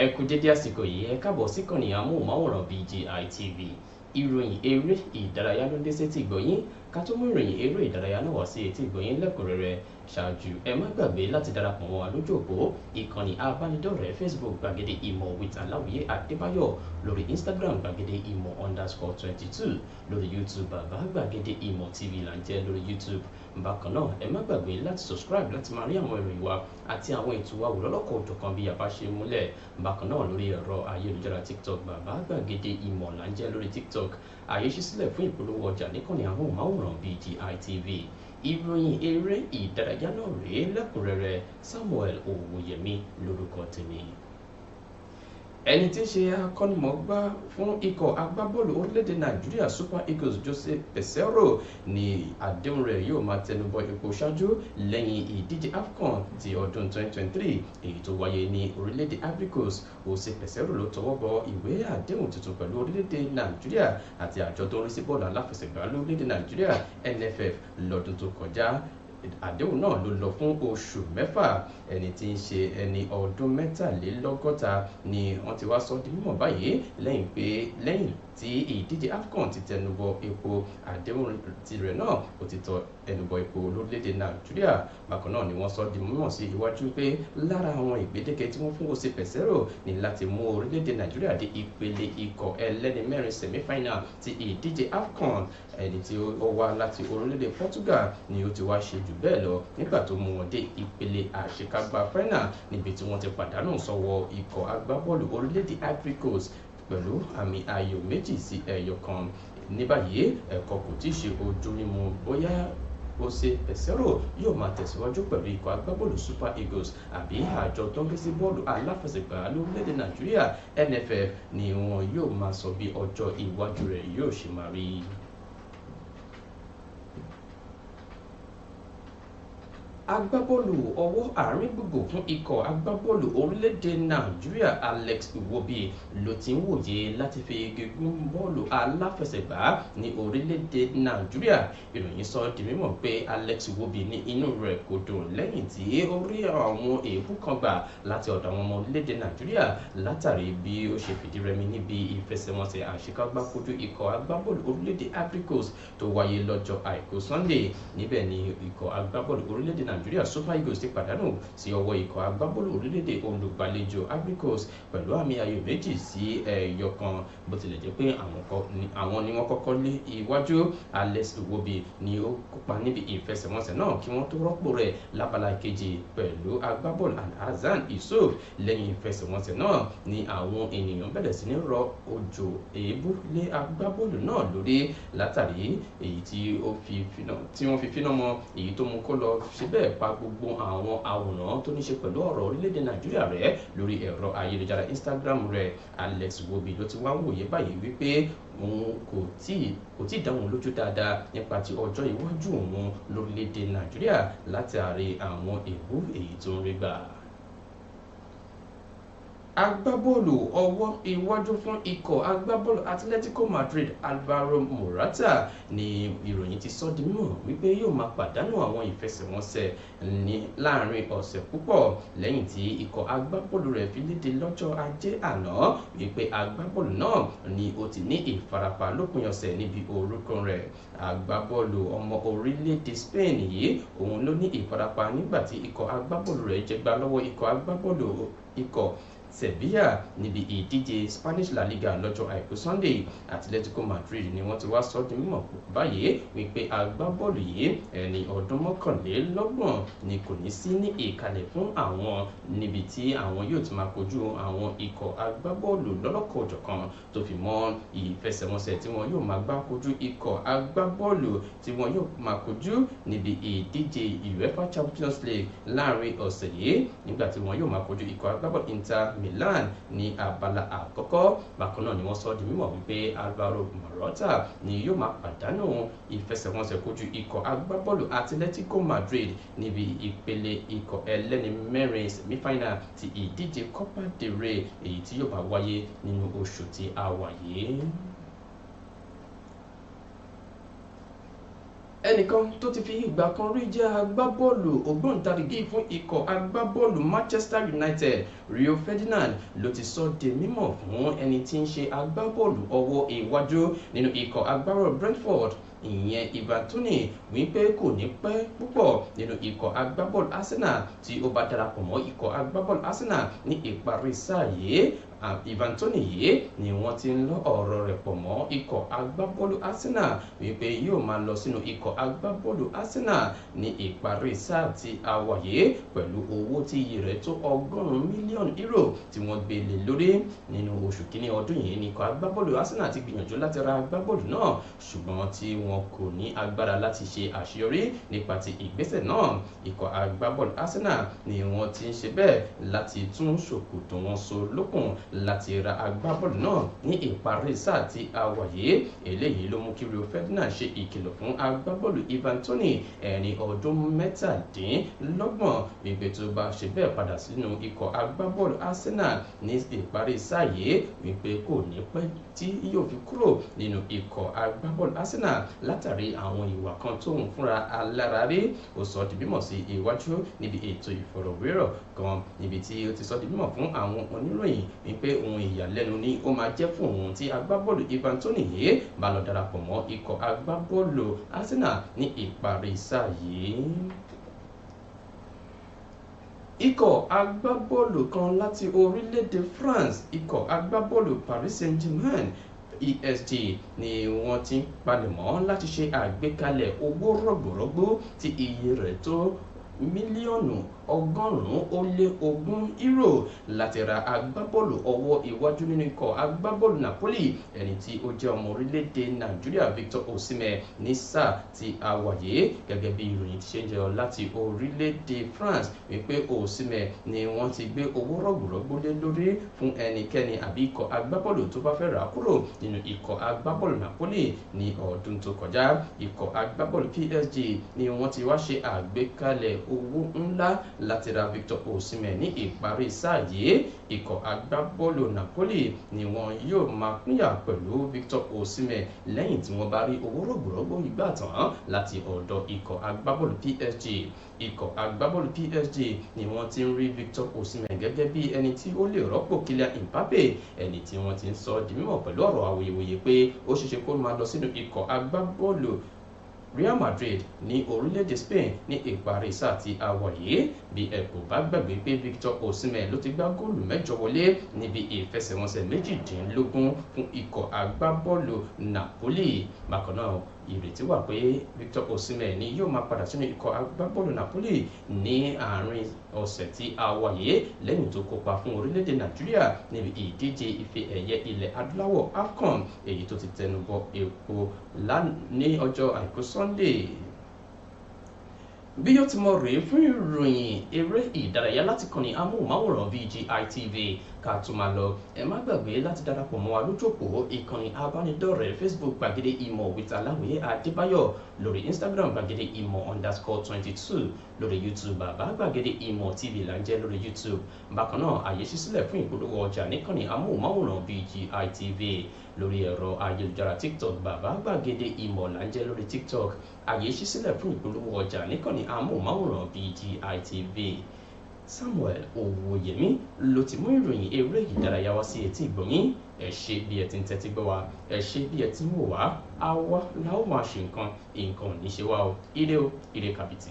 Ẹ kú dédé àsìkò yìí, ẹ káàbọ̀ síkànnì amóhùnmáwòrán BGI TV. Ìròyìn eré ìdárayá ló ń dé sétí ìgbọ̀nyín. Ká tó mú ìròyìn eré ìdárayá náà wá sí etí ìgbọ̀nyín lẹ́kùnrẹ́rẹ́, ṣáájú ẹ má gbàgbé láti darapọ̀ mọ́ wa lójú òpó ìkànnì abánidọ́rẹ̀ẹ́ Facebook Gbàgede Ìmọ̀ with Aláwìyé Adébáyọ̀, lórí Instagram Gbàgede Ìmọ̀ _22, lórí YouTube Bàbá Gbàgede Ìmọ̀ TV là ń jẹ́ lórí YouTube. Bákan náà, ẹ má gbàgbé láti subscribe láti máa rí àwọn ìròyìn wa àti àwọn ètò wa wò lọ́lọ́kọ̀ òjọ̀kan bí a bá ṣe múlẹ̀. Bákan náà, lórí ẹ̀rọ ayélujára TikTok, Bàbá Gbàgede Ìmọ̀ là ń jẹ́ lórí TikTok. Àyè ṣí sílẹ̀ fún ìpolówó ọjà níkànnì amóhùnmáwòrán BGI TV. Ìròyìn eré ìdárayá náà rèé lẹ́kùnrẹ́rẹ́. Samuel Owóyẹmí lórúkọ tèmi. Ẹni tí í ṣe akọ́nimọ̀ọ́gbá fún ikọ̀ agbábọ́ọ̀lù orílẹ̀-èdè Nàìjíríà Super Eagles, Jose Peseiro, ní àdéhùn rẹ̀ yóò máa tẹnubọ ipò ṣáájú lẹ́yìn ìdíje AFCON ti ọdún 2023 èyí tó wáyé ní orílẹ̀-èdè Ivory Coast. Jose Peseiro ló tọwọ́ bọ ìwé àdéhùn tuntun pẹ̀lú orílẹ̀-èdè Nàìjíríà àti àjọ tó ń rí sí bọ́ọ̀lù aláfẹsẹ̀gbá lórílẹ̀-èdè Nàìjíríà, NFF, lọ́dún tó kọjá. Àdéhùn náà ló lọ fún oṣù 6. Ẹni tí ń ṣe ẹni ọdún 63 ni wọ́n ti wá sọ di mímọ̀ báyìí lẹ́yìn pé lẹ́yìn tí ìdíje AFCON ti tẹnubọ epo, àdéhùn tirẹ̀ náà ó ti tọ ẹnubọ epo lórílẹ̀‐èdè Nàìjíríà. Bákan náà ni wọ́n sọ di mímọ̀ sí iwájú pé lára àwọn ìgbédeke tí wọ́n fún Jose Peseiro ní láti mú orílẹ̀‐èdè Nàìjíríà dé ìpele ikọ̀ ẹlẹ́ni mẹ́rin, semi-final, ti ìdíje AFCON. Ẹni tí ó wá láti orílẹ̀‐èdè Portugal ni ó ti wá ṣe jù bẹ́ẹ̀ lọ nígbà tó mú wọn dé ìpele àṣekágbá final, níbi tí wọ́n ti pàdánù sọ́wọ́ ikọ̀ agbábọ́ọ̀lù orílẹ̀-èdè Ivory Coast pẹ̀lú àmì ayò 2-1. Ní báyìí, ẹ̀kọ́ kò tí ì ṣe ojú mímu bóyá Jose Peseiro yóò máa tẹ̀síwájú pẹ̀lú ikọ̀ agbábọ́ọ̀lù Super Eagles àbí àjọ tó ń rí sí bọ́ọ̀lù aláfẹsẹ̀gbá lórílẹ̀‐èdè Nàìjíríà, NFF, ni wọn yóò máa sọ bí ọjọ́ iwájú rẹ̀ yóò ṣe máa rí. Agbábọ́ọ̀lù ọwọ́ àárín gbùngbùn fún ikọ̀ agbábọ́ọ̀lù orílẹ̀-èdè Nàìjíríà, Alex Iwobi, ló ti ń wòye láti fi igi gún bọ́ọ̀lù aláfẹsẹ̀gbá ní orílẹ̀-èdè Nàìjíríà. Ìròyìn sọ di mímọ̀ pé Alex Iwobi ní inú rẹ̀ kò dùn lẹ́yìn tí ó rí àwọn èébú kan gbà láti ọ̀dọ̀ àwọn ọmọ orílẹ̀-èdè Nàìjíríà látàrí bí ó ṣe fìdí rẹmi níbi ìfẹsẹ̀wọnsẹ̀ àṣekágbá kojú ikọ̀ agbábọ́ọ̀lù orílẹ̀-èdè Ivory Coast tó wáyé lọ́jọ́ Àìkú Sunday. Níbẹ̀ ni ikọ̀ agbábọ́ọ̀lù orílẹ̀-èdè Nàìjíríà Super Eagles ti pàdánù sí ọwọ́ ikọ̀ agbábọ́ọ̀lù orílẹ̀-èdè olùgbàlejò Ivory Coast pẹ̀lú àmì ayò 2-1. Bó tilẹ̀ jẹ́ pé àwọn ni wọ́n kọ́kọ́ lé iwájú, Alex Iwobi ni ó kópa níbi ìfẹsẹ̀wọnsẹ̀ náà kí wọ́n tó rọ́pò rẹ̀ lábala kejì pẹ̀lú agbábọ́ọ̀lù Alhassan Yusuf. Lẹ́yìn ìfẹsẹ̀wọnsẹ̀ náà ni àwọn ènìyàn bẹ̀rẹ̀ sí ní rọ òjò èébú lé agbábọ́ọ̀lù náà lórí látàrí èyí tí wọ́n fi fínà mọ́, èyí tó mú kó lọ ṣe bẹ́ẹ̀ pa gbogbo àwọn àwòrán tó ní ṣe pẹ̀lú ọ̀rọ̀ orílẹ̀-èdè Nàìjíríà rẹ̀ lórí ẹ̀rọ ayélujára Instagram rẹ̀. Alex Iwobi ló ti wá ń wòye báyìí wípé òun kò tíì dá òun lójú dáadáa nípa ti ọjọ́ iwájú òun lórílẹ̀-èdè Nàìjíríà látàrí àwọn èébú èyí tó ń rí gbà. Agbábọ́ọ̀lù ọwọ́ iwájú fún ikọ̀ agbábọ́ọ̀lù Atletico Madrid, Alvaro Morata, ni ìròyìn ti sọ di mímọ̀ wípé yóò máa pàdánù àwọn ìfẹsẹ̀wọnsẹ̀ ní láàrin ọ̀sẹ̀ púpọ̀ lẹ́yìn tí ikọ̀ agbábọ́ọ̀lù rẹ̀ fi léde lọ́jọ́ Ajé àná wípé agbábọ́ọ̀lù náà ni ó ti ní ìfarapa lópin ọ̀sẹ̀ níbi orúnkún rẹ̀. Agbábọ́ọ̀lù ọmọ orílẹ̀-èdè Spain yìí òun ló ní ìfarapa nígbà tí ikọ̀ agbábọ́ọ̀lù rẹ̀ jẹgba lọ́wọ́ ikọ̀ agbábọ́ọ̀lù ikọ̀ Sevilla níbi ìdíje Spanish La Liga lọ́jọ́ Àìkú Sunday. Atletico Madrid ni wọ́n ti wá sọ di mímọ̀ báyìí wípé agbábọ́ọ̀lù yìí, ẹni ọdún 31, ni kò ní sí ní ìkàlẹ̀ fún àwọn níbi tí àwọn yóò ti máa kojú àwọn ikọ̀ agbábọ́ọ̀lù lọ́lọ́kan-ò-jọ̀kan, tó fi mọ́ ìfẹsẹ̀wọnsẹ̀ tí wọn yóò máa gbá kojú ikọ̀ agbábọ́ọ̀lù tí wọn yóò máa kojú níbi ìdíje UEFA Champions League láàrin ọ̀sẹ̀ yìí, nígbà tí wọn yóò máa kojú ikọ̀ agbábọ́ọ̀lù Inter Milan ní abala àkọ́kọ́. Bákan náà ni wọ́n sọ di mímọ̀ wípé Alvaro Morata ni yóò máa pàdánù ìfẹsẹ̀wọnsẹ̀ kojú ikọ̀ agbábọ́ọ̀lù Atletico Madrid níbi ìpele ikọ̀ ẹlẹ́ni mẹ́rin, semi-final, ti ìdíje Copa del Rey èyí tí yóò bá wáyé nínú oṣù tí a wà yìí. Ẹnìkan tó ti fi ìgbà kan rí jẹ́ agbábọ́ọ̀lù ògbóǹtarìgì fún ikọ̀ agbábọ́ọ̀lù Manchester United, Rio Ferdinand, ló ti sọ di mímọ̀ fún ẹni tí ń ṣe agbábọ́ọ̀lù ọwọ́ iwájú nínú ikọ̀ agbábọ́ọ̀lù Brentford, ìyẹn Ivan Toney, wípé kò ní pẹ́ púpọ̀ nínú ikọ̀ agbábọ́ọ̀lù Arsenal tí ó bá darapọ̀ mọ́ ikọ̀ agbábọ́ọ̀lù Arsenal ní ìparí sáà yìí. Ivan Toney yìí ni wọ́n ti ń lọ ọ̀rọ̀ rẹ̀ pọ̀ mọ́ ikọ̀ agbábọ́ọ̀lù Arsenal wípé yóò máa lọ sínú ikọ̀ agbábọ́ọ̀lù Arsenal ní ìparí sáà tí a wà yìí pẹ̀lú owó tí iye rẹ̀ tó 100 mílíọ̀nù euro tí wọ́n gbé lé lórí. Nínú oṣù kínní ọdún yìí ní ikọ̀ agbábọ́ọ̀lù Arsenal ti gbìyànjú láti ra agbábọ́ọ̀lù náà, ṣùgbọ́n tí wọn kò ní agbára láti ṣe àṣeyọrí nípa ti ìgbésẹ̀ náà. Ikọ̀ agbábọ́ọ̀lù Arsenal ni wọ́n ti ń ṣe bẹ́ẹ̀ láti tún ṣòkòtò wọn so lókun láti ra agbábọ́ọ̀lù náà ní ìparí sáà tí a wà yìí. Eléyìí ló mú kí Rio Ferdinand ṣe ìkìlọ̀ fún agbábọ́ọ̀lù Ivan Toney, ẹni ọdún 27, wípé tó bá ṣe bẹ́ẹ̀ padà sínú ikọ̀ agbábọ́ọ̀lù Arsenal ní ìparí sáà yìí, wípé kò ní pẹ́ tí yóò fi kúrò nínú ikọ̀ agbábọ́ọ̀lù Arsenal látàrí àwọn ìwà kan tóun fúnra alára rí. Ó sọ di mímọ̀ sí iwájú níbi ètò ìfọ̀rọ̀wérọ̀ kan níbi tí ó ti sọ di mímọ̀ fún àwọn oníròyìn wípé ohun ìyàlẹ́nu ni ó máa jẹ́ fún òun tí agbábọ́ọ̀lù Ivan Toney yìí bá lọ darapọ̀ mọ́ ikọ̀ agbábọ́ọ̀lù Arsenal ní ìparí sáà yìí. Ikọ̀ agbábọ́ọ̀lù kan láti orílẹ̀-èdè France, ikọ̀ agbábọ́ọ̀lù Paris Saint-Germain PSG, ni wọ́n ti ń palẹ̀mọ́ láti ṣe àgbékalẹ̀ owó rọ̀gbọ̀rọ̀gbọ̀ tí iye rẹ̀ tó mílíọ̀nù 120 euro láti ra agbábọ́ọ̀lù ọwọ́ iwájú nínú ikọ̀ agbábọ́ọ̀lù Napoli, ẹni tí ó jẹ́ ọmọ orílẹ̀-èdè Nàìjíríà Victor Osimhen ní sáà tí a wà yìí. Gẹ́gẹ́ bí ìròyìn ti ṣe ń jẹyọ láti orílẹ̀-èdè France wípé Osimhen ni wọ́n ti gbé owó rọ̀gbọ̀rọ̀gbọ̀ lé lórí fún ẹnikẹ́ni àbí ikọ̀ agbábọ́ọ̀lù tó bá fẹ́ rà á kúrò nínú ikọ̀ agbábọ́ọ̀lù Napoli ní ọdún tó kọjá. Ikọ̀ agbábọ́ọ̀lù PSG ni wọ́n ti wá ṣe àgbékalẹ̀ owó ńlá láti ra Victor Osimhen ní ìparí sáà yìí. Ikọ̀ agbábọ́ọ̀lù Napoli ni wọn yóò máa pínyà pẹ̀lú Victor Osimhen lẹ́yìn tí wọ́n bá rí owó rọ̀gbọ̀rọ̀gbọ̀ ìgbà tán láti ọ̀dọ̀ ikọ̀ agbábọ́ọ̀lù PSG. Ikọ̀ agbábọ́ọ̀lù PSG ni wọ́n ti ń rí Victor Osimhen gẹ́gẹ́ bí ẹni tí ó lè rọ́pò Kylian Mbappe, ẹni tí wọ́n ti ń sọ di mímọ̀ pẹ̀lú ọ̀rọ̀ awuyewuye pé ó ṣeéṣe kó máa lọ sínú ikọ̀ agbábọ́ọ̀lù Real Madrid ní orílẹ̀-èdè Spain ní ìparí sáà tí a wà yìí. Bí ẹ kò bá gbàgbé pé Victor Osimhen ló ti gbá góòlù 8 wọlé níbi ìfẹsẹ̀wọnsẹ̀ 18 fún ikọ̀ agbábọ́ọ̀lù Napoli. Bákan náà, ìrètí wà pé Victor Osimhen ni yóò máa padà sínú ikọ̀ agbábọ́ọ̀lù Napoli ní àárín ọ̀sẹ̀ tí a wà yìí lẹ́yìn tó kópa fún orílẹ̀-èdè Nàìjíríà níbi ìdíje ife ẹ̀yẹ ilẹ̀ adúláwọ̀ AFCON, èyí tó ti tẹnubọ epo ní ọjọ́ àìkú Sunday. Bí yóò ti mọ rèé fún ìròyìn eré ìdárayá láti kànnì amóhùnmáwòrán VGI TV. Ká tó máa lọ, ẹ má gbàgbé láti darapọ̀ mọ́ wa lójókòó ìkànnì abánidọ́rẹ̀ẹ́ Facebook Gbàgede Ìmọ̀ with Aláwìyé Adébáyọ̀, lórí Instagram Gbàgede Ìmọ̀ _22, lórí YouTube Bàbá Gbàgede Ìmọ̀ TV là ń jẹ́ lórí YouTube. Bákan náà, àyè ṣí sílẹ̀ fún ìpolówó ọjà níkànnì amóhùnmáwòrán VGI TV lórí ẹ̀rọ ayélujára TikTok. Bàbá Gbàgede Ìmọ̀ là ń jẹ́ lórí TikTok. Àyè ṣí sílẹ̀ fún ìpolówó ọjà níkànnì amóhùnmáwòrán BGI TV. Samuel Owóyẹmí ló ti mú ìròyìn eré ìdárayá wá sí etí ìgbọ̀nyín. Ẹ ṣé bí ẹ ti ń tẹ́tí gbọ́ wa, ẹ ṣé bí ẹ ti ń wò wá. Àwa la ó máa ṣe nǹkan, nǹkan ò ní ṣe wá o. Ire o, ire kàbìtì.